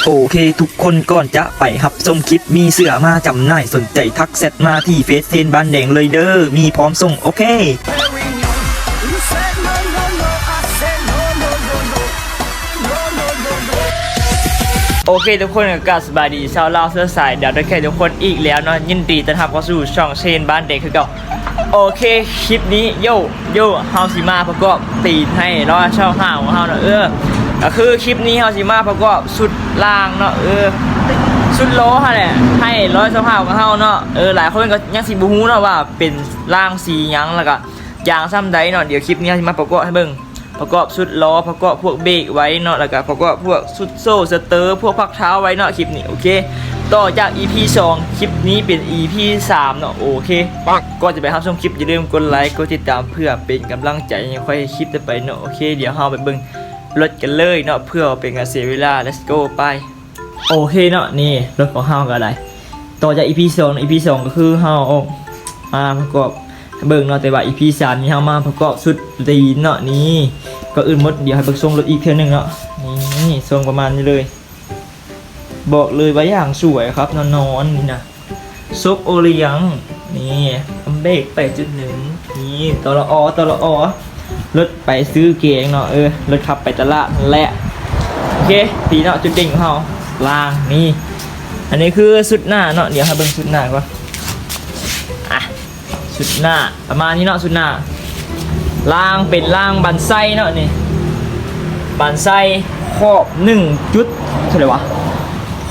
ໂອເຄທຸກຄົນ, ກ່ອນຈະໄປຮັບຊົມຄລິບ, ມີເສື້ອມາຈຳໜ່າຍ, ສົນໃຈທັກແຊັດມາທີ່ເຟສເຊນບ້ານແດງເລີຍເດີ, ມີພ້ອມສົ່ງ. ໂອເຄ. ໂອເຄທຸກຄົນ, ກໍສະບາຍດີຊາວລາວເຊື້ອສາຍດາວໄດ້ແຄທຸກຄົນອີກແລ້ວເນາະ, ຍິນດີຕ້ອນຮັບເຂົ້າສູ່ຊ່ອງເຊນບ້ານແດງຄືເກົ່າ. ໂອເຄ, ຄລິບນີ້ ໂຢ ໂຢ ເຮົາຊິມາປະກອບຕີນໃຫ້ຮ້ອຍຊາວຫ້າຂອງເຮົາເນາະ. ເອີ ກໍຄືຄລິບນີ້ເຮົາຊິມາປະກອບຊຸດລ່າງເນາະ, ເອີ ຊຸດລໍ້ຫັ້ນແຫຼະ ໃຫ້ຮ້ອຍຊາວຫ້າຂອງເຮົາເນາະ. ເອີ ຫຼາຍຄົນກໍຍັງຊິບໍ່ຮູ້ເນາະວ່າເປັນລ່າງສີຫຍັງ ແລ້ວກໍຢາງຊ່ຳໃດເນາະ. ດຽວຄລິບນີ້ເຮົາຊິມາປະກອບໃຫ້ເບິ່ງ. ປະກອບຊຸດລໍ້, ປະກອບພວກເບຣກໄວ້ເນາະ, ແລ້ວກະປະກອບພວກຊຸດໂສ້ສະເຕີ, ພວກພັກເທ້າໄວ້ເນາະ ຄລິບນີ້. ໂອເຄ, ຕໍ່ຈາກອີພີສອງ ຄລິບນີ້ເປັນອີພີສາມເນາະ. ໂອເຄ, ກ່ອນຈະໄປຮັບຊົມຄລິບ ຢ່າລືມກົດໄລ ກົດຕິດຕາມ ເພື່ອເປັນກຳລັງໃຈໃຫ້ຂ້ອຍເຮັດຄລິບຕໍ່ໄປເນາະ. ໂອເຄ, ດຽວເຮົາໄປເບິ່ງລົດກັນເລີຍເນາະ ເພື່ອບໍ່ເປັນການເສຍເວລາ. Let's go ໄປ. ໂອເຄເນາະ, ນີ້ລົດຂອງເຮົາກໍໄດ້ ຕໍ່ຈາກອີພີສອງ ອີພີສອງກໍຄືເຮົາອອກມາປະກອບໃຫ້ເບິ່ງເນາະ, ແຕ່ວ່າອີພີສາມນີ້ເຮົາມາປະກອບຊຸດຕີນເນາະ. ນີ້ ກ່ອນອື່ນໝົດ ດຽວໃຫ້ເບິ່ງຊົງລົດອີກເທື່ອໜຶ່ງເນາະ. ນີ້ຊົງປະມານນີ້ເລີຍ, ບອກເລີຍວ່າຢ່າງສວຍຄັບເນາະ, ນອນນີ້ນະ ສົກໂອລຽງ. ນີ້ ອຳເບກ ແປດຈຸດໜຶ່ງ. ນີ້ ຕລອ ຕລອ ລົດໄປຊື້ແກງເນາະ, ເອີ ລົດຂັບໄປຕະຫຼາດຫັ້ນແຫຼະ. ໂອເຄ ດີເນາະ, ຈຸດເດັ່ນຂອງເຮົາ ລ່າງນີ້. ອັນນີ້ຄືຊຸດໜ້າເນາະ, ດຽວໃຫ້ເບິ່ງຊຸດໜ້າກ່ອນ. ອ່ະ ຊຸດໜ້າປະມານນີ້ເນາະ, ຊຸດໜ້າລ່າງເປັນລ່າງບັນໄຊເນາະ. ນີ້ບັນໄຊຂອບໜຶ່ງຈຸດ ເທົ່າໃດວະ,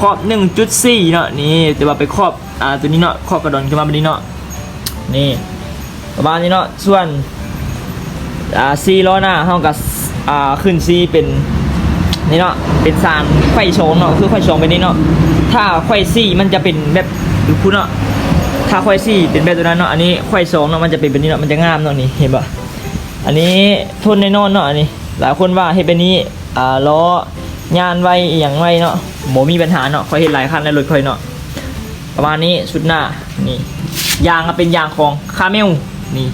ຂອບໜຶ່ງຈຸດສີ່ເນາະ. ນີ້ ແຕ່ວ່າໄປຂອບ ອ່າ ຕົວນີ້ເນາະ, ຂອບກະດອນຂຶ້ນມາແບບນີ້ເນາະ. ນີ້ປະມານນີ້ເນາະ. ສ່ວນ ອ່າ ສີ່ລໍ້ໜ້າເຮົາກໍ ອ່າ ຂຶ້ນສີ່ເປັນນີ້ເນາະ, ເປັນສາມໄຂວ້ສອງເນາະ, ຄືໄຂວ້ສອງເປັນນີ້ເນາະ. ຖ້າໄຂວ້ສີ່ມັນຈະເປັນແບບພຸ້ນເນາະ, ຖ້າໄຂວ້ສີ່ເປັນແບບຕົວນັ້ນເນາະ. ອັນນີ້ໄຂວ້ສອງເນາະ, ມັນຈະເປັນແບບນີ້ເນາະ, ມັນຈະງາມເນາະ. ນີ້ເຫັນບໍ່, ອັນນີ້ທົນແນ່ນອນເນາະ. ອັນນີ້ຫຼາຍຄົນວ່າເຮັດແບບນີ້ ອ່າ ລໍ້ຍານໄວອີ່ຫຍັງໄວເນາະ, ບໍ່ມີບັນຫາເນາະ, ຂ້ອຍເຮັດຫຼາຍຄັນໃນລົດຂ້ອຍເນາະ. ປະມານນີ້ ຊຸດໜ້າ. ນີ້ຢາງກໍເປັນຢາງຂອງຄາເມວ. ນີ້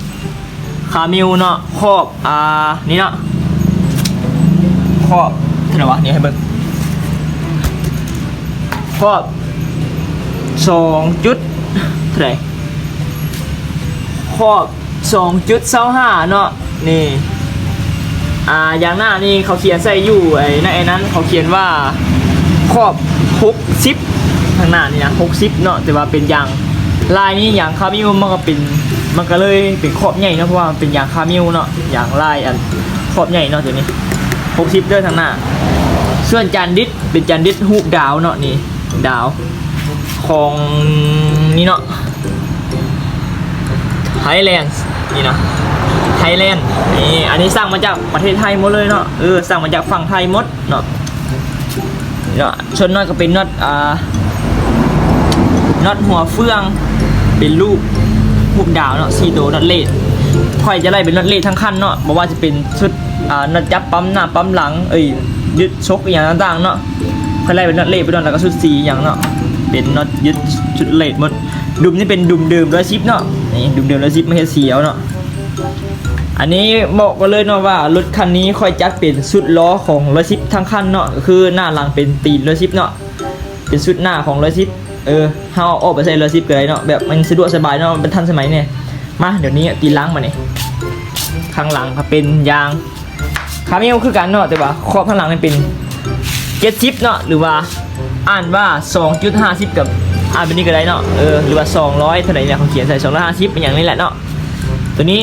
ຄາເມວເນາະ, ຂອບ ອ່າ ນີ້ເນາະ, ຂອບເທົ່າໃດວະ, ນີ້ໃຫ້ເບິ່ງ, ຂອບສອງຈຸດເທົ່າໃດ, ຂອບ ສອງຈຸດຊາວຫ້າເນາະ. ນີ້ ອ່າ ຢາງໜ້ານີ້ເຂົາຂຽນໃສ່ຢູ່ ໄອ້ ໃນໄອ້ນັ້ນເຂົາຂຽນວ່າຂອບຫົກສິບ, ທາງໜ້ານີ້ນະ ຫົກສິບເນາະ, ແຕ່ວ່າເປັນຢາງລາຍນີ້ ຢາງຄາມິວ ມັນກໍເປັນ ມັນກໍເລີຍເປັນຂອບໃຫຍ່ເນາະ, ເພາະວ່າມັນເປັນຢາງຄາມິວເນາະ, ຢາງລາຍອັນຂອບໃຫຍ່ເນາະ. ຕົວນີ້ຫົກສິບເດີ ທາງໜ້າ. ສ່ວນຈານດິດ ເປັນຈານດິດຮູບດາວເນາະ, ນີ້ດາວຂອງນີ້ເນາະ Highland ນີ້ນະ Highland ນີ້. ອັນນີ້ສັ່ງມາຈາກປະເທດໄທໝົດເລີຍເນາະ, ເອີ ສັ່ງມາຈາກຝັ່ງໄທໝົດເນາະ. ເນາະ ສ່ວນນັອດກໍເປັນນັອດ ອ່າ ນັອດຫົວເຟືອງ ເປັນຮູບ ຮູບດາວເນາະ ສີ່ໂຕ, ນັອດເລດ. ຂ້ອຍຈະໄລ່ເປັນນັອດເລດທັງຄັນເນາະ, ບໍ່ວ່າຈະເປັນຊຸດ ອ່າ ນັອດຈັບປ້ຳໜ້າປ້ຳຫຼັງ ເອີຍ ຍຶດຊົກອີ່ຫຍັງຕ່າງໆເນາະ, ຂ້ອຍໄລ່ເປັນນັອດເລດໄປກ່ອນ, ແລ້ວກໍຊຸດສີອີ່ຫຍັງເນາະ ເປັນນັອດຍຶດຊຸດເລດໝົດ. ດຸມນີ້ເປັນດຸມເດີມຮ້ອຍສິບເນາະ, ນີ້ດຸມເດີມຮ້ອຍສິບ ມາເຮັດສີເອົາເນາະ. ອັນນີ້ບອກກ່ອນເລີຍເນາະວ່າ ລົດຄັນນີ້ຂ້ອຍຈັດເປັນຊຸດລໍ້ຂອງຮ້ອຍສິບທັງຄັນເນາະ, ກໍຄືໜ້າຫຼັງເປັນຕີນຮ້ອຍສິບເນາະ, ເປັນຊຸດໜ້າຂອງຮ້ອຍສິບ. ເອີ ເຮົາເອົາອອກໄປໃສ່ຮ້ອຍສິບກໍໄດ້ເນາະ, ແບບມັນສະດວກສະບາຍເນາະ, ມັນທັນສະໄໝແດ່. ມາ ດຽວນີ້ຕີນຫຼັງມານີ້, ຂ້າງຫຼັງກໍເປັນຢາງ ຄາເມວຄືກັນເນາະ, ແຕ່ວ່າຂອບທາງຫຼັງນີ້ເປັນເຈັດສິບເນາະ, ຫຼືວ່າອ່ານວ່າສອງຈຸດຫ້າສິບ ກັບອ່ານແບບນີ້ກໍໄດ້ເນາະ, ເອີ ຫຼືວ່າສອງຮ້ອຍເທົ່າໃດນີ້ ເຂົາຂຽນໃສ່ສອງຮ້ອຍຫ້າສິບ ອີ່ຫຍັງນີ້ແຫຼະເນາະ. ຕົວນີ້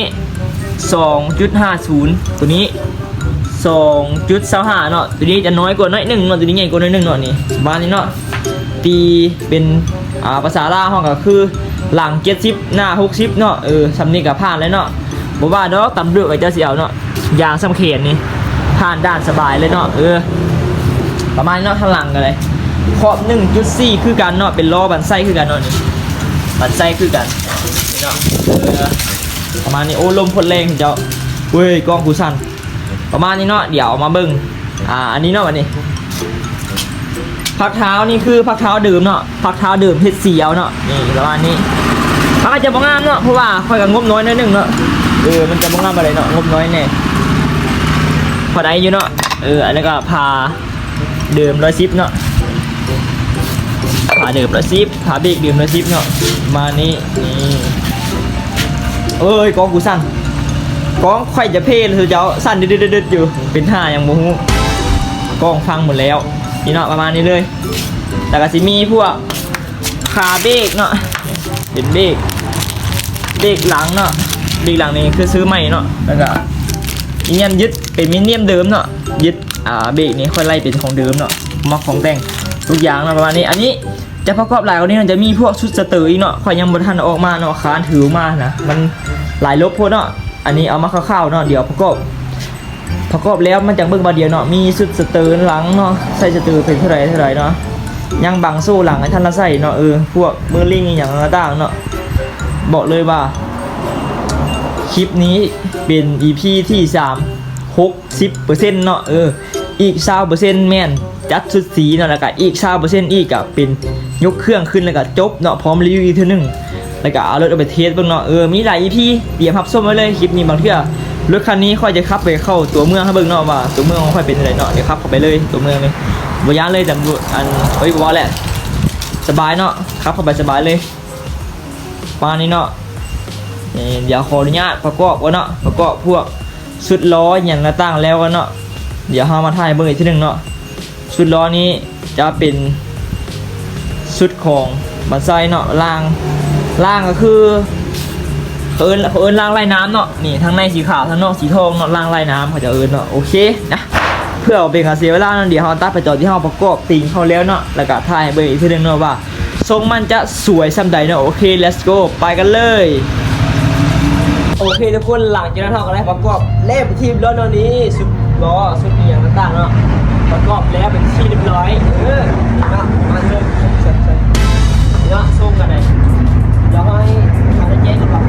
ສອງຈຸດຫ້າສູນ ຕົວນີ້ສອງຈຸດຊາວຫ້າເນາະ, ຕົວນີ້ຈະນ້ອຍກວ່າໜ້ອຍໜຶ່ງເນາະ, ຕົວນີ້ໃຫຍ່ກວ່າໜ້ອຍໜຶ່ງເນາະ. ນີ້ປະມານນີ້ເນາະ, ຕີເປັນ ອ່າ ພາສາລາວເຮົາກໍຄືຫຼັງເຈັດສິບ ໜ້າຫົກສິບເນາະ. ເອີ ສ່ຳນີ້ກໍຜ່ານແລ້ວເນາະ, ບໍ່ວ່າດອກ ຕຳຫຼວດກໍເຈົ້າຊິເອົາເນາະ. ຢາງສ່ຳແຂນນີ້ ຜ່ານດ່ານສະບາຍເລີຍເນາະ. ເອີ ປະມານນີ້ເນາະ, ທາງຫຼັງກໍໄດ້ ຂອບໜຶ່ງຈຸດສີ່ຄືກັນເນາະ, ເປັນລໍ້ບັນໄຊຄືກັນເນາະ, ນີ້ບັນໄຊຄືກັນເນາະ. ເອີ ປະມານນີ້. ໂອ້ ລົມໂຄດແຮງເຈົ້າ, ເວີຍ ກ້ອງກູສັ່ນ. ປະມານນີ້ເນາະ, ດຽວເອົາມາເບິ່ງ ອ່າ ອັນນີ້ເນາະ. ອັນນີ້ພັກເທ້ານີ້ຄືພັກເທ້າເດີມເນາະ, ພັກເທ້າເດີມເຮັດສີເອົາເນາະ, ນີ້ປະມານນີ້. ມັນກໍຈະບໍ່ງາມເນາະ, ເພາະວ່າຂ້ອຍກໍງົບນ້ອຍໜ້ອຍໜຶ່ງເນາະ. ເອີ ມັນຈະບໍ່ງາມປານໃດເນາະ, ງົບນ້ອຍແດ່. ພໍໄດ້ຢູ່ເນາະ. ເອີ ອັນນີ້ກໍພາເດີມຮ້ອຍສິບເນາະ, ຝາເດີມຮ້ອຍສິບ ຝາເບກເດີມຮ້ອຍສິບເນາະ ປະມານນີ້. ນີ້ ເອີຍ ກ້ອງກູສັ່ນ ກ້ອງຂ້ອຍຈະເພແລ້ວເຈົ້າ ສັ່ນດຶດໆຢູ່ ເປັນທ່າຫຍັງບໍ່ຮູ້ ກ້ອງພັງໝົດແລ້ວ. ນີ້ເນາະ ປະມານນີ້ເລີຍ. ແລ້ວກໍຊິມີພວກ ຂາເບກເນາະ ເປັນເບກ ເບກຫຼັງເນາະ ເບກຫຼັງນີ້ຄືຊື້ໃໝ່ເນາະ. ແລ້ວກໍມີນຽມຍຶດ ເປັນມີນຽມເດີມເນາະ ຍຶດ ອ່າ ເບກນີ້ຂ້ອຍໄລ່ເປັນຂອງເດີມເນາະ ມັກຂອງແຕ່ງທຸກຢ່າງເນາະ ປະມານນີ້. ອັນນີ້ຈະປະກອບຫຼາຍກວ່ານີ້ເນາະ ຈະມີພວກຊຸດສະເຕີອີກເນາະ ຂ້ອຍຍັງບໍ່ທັນເອົາອອກມາເນາະ ຄ້ານຖືອອກມານະ ມັນຫຼາຍລົບໂພດເນາະ. ອັນນີ້ເອົາມາຄ່າວໆເນາະ ດຽວປະກອບ ປະກອບແລ້ວມັນຈັ່ງເບິ່ງບາດດຽວເນາະ ມີຊຸດສະເຕີຫຼັງເນາະ ໃສ່ສະເຕີເປັນເທົ່າໃດເທົ່າໃດເນາະ ຍັງບາງໂສ້ຫຼັງໃຫ້ທ່ານລະໃສ່ເນາະ. ເອີ ພວກເມີລິງອີ່ຫຍັງຕ່າງໆເນາະ ບອກເລີຍວ່າຄລິບນີ້ເປັນອີພີທີສາມ ຫົກສິບເປີເຊັນເນາະ. ເອີ ອີກຊາວເປີເຊັນແມ່ນຈັດຊຸດສີເນາະ ແລ້ວກະອີກຊາວເປີເຊັນອີກກະເປັນຍົກເຄື່ອງຂຶ້ນ ແລ້ວກະຈົບເນາະ ພ້ອມຣີວິວອີກເທື່ອໜຶ່ງ ແລ້ວກະເອົາລົດອອກໄປເທສເບິ່ງເນາະ. ເອີ ມີຫຼາຍອີພີ ຕຽມຮັບຊົມໄວ້ເລີຍ. ຄລິບນີ້ບາງເທື່ອລົດຄັນນີ້ຂ້ອຍຈະຂັບໄປເຂົ້າຕົວເມືອງໃຫ້ເບິ່ງເນາະ ວ່າຕົວເມືອງຂອງຂ້ອຍເປັນຈັ່ງໃດເນາະ. ດຽວຂັບເຂົ້າໄປເລີຍຕົວເມືອງນີ້ ບໍ່ຢ້ານເລີຍຕຳຫຼວດ ອັນ ເອີຍ ບໍ່ວ່າແຫຼະ ສະບາຍເນາະ ຂັບເຂົ້າໄປສະບາຍເລີຍ ປະມານນີ້ເນາະ. ເອີ ດຽວຂໍອະນຸຍາດປະກອບກ່ອນເນາະ ປະກອບພວກຊຸດລໍ້ຫຍັງຕ່າງໆແລ້ວກ່ອນເນາະ. ດຽວເຮົາມາຖ່າຍເບິ່ງອີກທີໜຶ່ງເນາະ. ຊຸດລໍ້ນີ້ຈະເປັນຊຸດຂອງບັນໄຊເນາະ ລ່າງ ລ່າງກໍຄື ເຂົາເອີ້ນ ເຂົາເອີ້ນລ່າງລາຍນ້ຳເນາະ. ນີ້ ທາງໃນສີຂາວ ທາງນອກສີທອງເນາະ ລ່າງລາຍນ້ຳເຂົາເຈົ້າເອີ້ນເນາະ. ໂອເຄນະ ເພື່ອບໍ່ເປັນການເສຍເວລາເນາະ ດຽວເຮົາຕັດໄປຕອນທີ່ເຮົາປະກອບຕີນເຂົ້າແລ້ວເນາະ ແລ້ວກະຖ່າຍໃຫ້ເບິ່ງອີກເທື່ອໜຶ່ງເນາະວ່າ ຊົງມັນຈະສວຍສ່ຳໃດເນາະ. ໂອເຄ let's go ໄປກັນເລີຍ. ໂອເຄທຸກຄົນ ຫຼັງຈາກນັ້ນເຮົາກໍໄດ້ປະກອບແລ້ວເປັນທີ່ຮຽບຮ້ອຍເນາະ. ນີ້ຊຸດລໍ້ ຊຸດອີ່ຫຍັງຕ່າງໆເນາະ ປະກອບແລ້ວເປັນທີ່ຮຽບຮ້ອຍ. ເອີ ເນາະ ມາເລີຍເນາະ ຊົງກັນໄດ້ ດຽວໃຫ້ທາງແຈ້ງກ່ອນ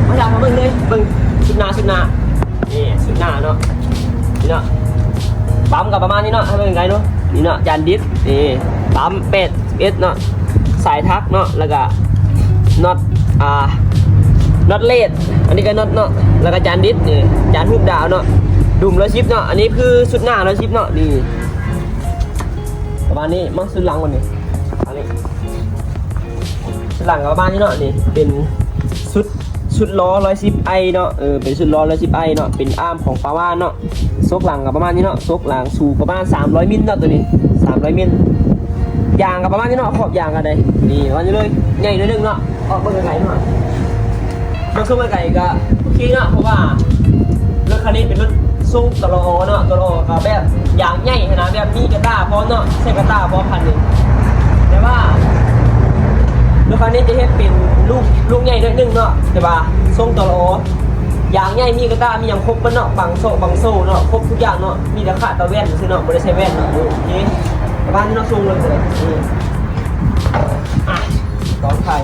ມາດາມມາເບິ່ງເລີຍ ເບິ່ງຊຸດໜ້າ ຊຸດໜ້າ ນີ້ຊຸດໜ້າເນາະ ນີ້ເນາະ ປ້ຳກໍປະມານນີ້ເນາະ ໃຫ້ເບິ່ງໄກເນາະ. ນີ້ເນາະ ຈານດິດ ນີ້ປ້ຳແປດສິບເອັດເນາະ ສາຍຖັກເນາະ ແລ້ວກໍນັອດ ອ່າ ນັອດເລດ ອັນນີ້ກໍນັອດເນາະ ແລ້ວກໍຈານດິດ ນີ້ຈານຮູບດາວເນາະ ດຸມຮ້ອຍສິບເນາະ. ອັນນີ້ຄືຊຸດໜ້າຮ້ອຍສິບເນາະ ນີ້ປະມານນີ້. ມາຊຸດຫຼັງມັນນີ້ ອັນນີ້ ຫຼັງກໍປະມານນີ້ເນາະ ນີ້ເປັນຊຸດ ຊຸດລໍ້ຮ້ອຍສິບໄອເນາະ ເອີ ເປັນຊຸດລໍ້ຮ້ອຍສິບໄອເນາະ ເປັນອາມຂອງປາວານເນາະ. ສົກຫຼັງກໍປະມານນີ້ເນາະ ສົກຫຼັງສູງປະມານສາມຮ້ອຍມິນເນາະ ໂຕນີ້ສາມຮ້ອຍມິນ. ຢາງກໍປະມານນີ້ເນາະ ຂອບຢາງກໍໄດ້ ນີ້ປະມານນີ້ເລີຍ ໃຫຍ່ໜ້ອຍໜຶ່ງເນາະ ອອກເບິ່ງໄກໆເນາະ. ມາຊົງໄກໆກໍໂອເຄເນາະ ເພາະວ່າລົດຄັນນີ້ເປັນລົດຊົງ ຕລອ ເນາະ ຕລອ ກໍແບບຢາງໃຫຍ່ຫັ້ນນະ ແບບມີກະຕ້າພ້ອມເນາະ ໃສ່ກະຕ້າພ້ອມຄັນນີ້. ແຕ່ວ່າລົດຄັນນີ້ຈະເຮັດເປັນລູກ ລູກໃຫຍ່ໜ້ອຍໜຶ່ງເນາະ ແຕ່ວ່າຊົງ ຕລອ ຢາງໃຫຍ່ ມີກະຕ້າ ມີຫຍັງຄົບໝົດເນາະ ບັງໂຊ ບັງໂຊເນາະ ຄົບທຸກຢ່າງເນາະ ມີແຕ່ຂາດແຕ່ແວ່ນຊື່ເນາະ ບໍ່ໄດ້ໃສ່ແວ່ນເນາະ. ໂອເຄ ປະມານນີ້ເນາະ ຊົງເລີຍ ນີ້ ອ່ະ ຕ້ອງຖ່າຍ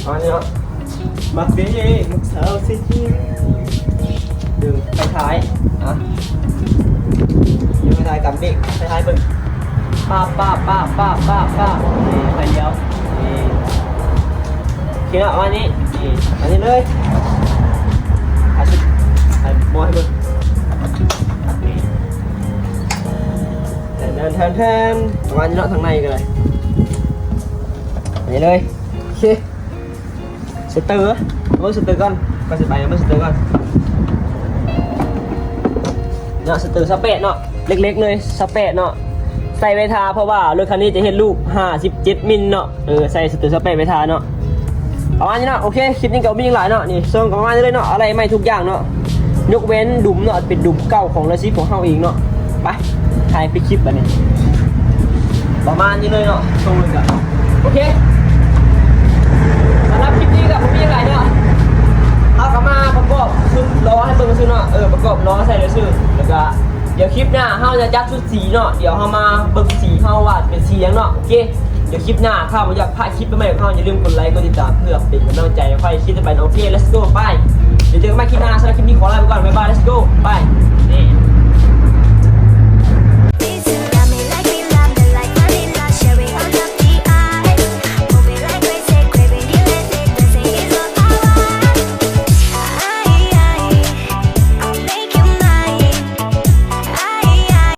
ປະມານນີ້ເນາະ. ມັກເດ້ ມັກສາວຊິຍິງ ດຶງໄຟທ້າຍ ອ່ະ ດຶງໄຟທ້າຍ ກຳເບກໄຟທ້າຍເບິ່ງ ປາບ ປາບ ປາບ ນີ້ ໄຟລ້ຽວ ນີ້ ໂອເຄເນາະ ປະມານນີ້ ນີ້ ປະມານນີ້ເລີຍ ອ່ະ ໃຫ້ໝໍໃຫ້ເບິ່ງ ແທນ ແທນ ປະມານນີ້ເນາະ ທາງໃນກໍໄດ້ ນີ້ເລີຍ ໂອເຄ. ສະເຕີ ເບິ່ງສະເຕີກ່ອນ ກ່ອນຊິໄປເບິ່ງສະເຕີກ່ອນເນາະ. ສະເຕີຊາວແປດເນາະ ເລັກໆເລີຍ ຊາວແປດເນາະ ໃສ່ໄວ້ຖ້າ ເພາະວ່າລົດຄັນນີ້ຈະເຮັດລູກຫ້າສິບເຈັດມິນເນາະ. ເອີ ໃສ່ສະເຕີຊາວແປດໄວ້ຖ້າເນາະ ປະມານນີ້ເນາະ. ໂອເຄ ຄລິບນີ້ກໍບໍ່ມີຫຍັງຫຼາຍເນາະ ນີ້ ຊົງກໍປະມານນີ້ເລີຍເນາະ ອາໄຫຼ່ໃໝ່ທຸກຢ່າງເນາະ ຍົກເວັ້ນດຸມເນາະ ເປັນດຸມເກົ່າຂອງລາຊິຂອງເຮົາເອງເນາະ. ໄປ ຖ່າຍປິດຄລິບບາດນີ້ ປະມານນີ້ເລີຍເນາະ ຊົງເລີຍກະ ໂອເຄ ສຳລັບຄລິບນີ້ກໍບໍ່ມີຫຍັງຫຼາຍເນາະ ເຮົາກໍມາປະກອບຊຸດລໍ້ໃຫ້ເບິ່ງຊື່ເນາະ ເອີ ປະກອບລໍ້ໃສ່ຊື່ ແລ້ວກະດຽວຄລິບໜ້າເຮົາຈະຈັດຊຸດສີເນາະ ດຽວເຮົາມາເບິ່ງສີເຮົາວ່າເປັນສີຫຍັງເນາະ. ໂອເຄ ດຽວຄລິບໜ້າ ຖ້າບໍ່ຢາກພາດຄລິບໃໝ່ໆຂອງເຮົາ ຢ່າລືມກົດໄລ ກົດຕິດຕາມ ເພື່ອເປັນກຳລັງໃຈໃຫ້ຄລິບຕໍ່ໄປເນາະ. ໂອເຄ let's go ໄປ ດຽວເຈີກັນໃໝ່ຄລິບໜ້າ ສຳລັບຄລິບນີ້ຂໍລາໄປກ່ອນ ບາຍບາຍ let's go ໄປ. ນີ້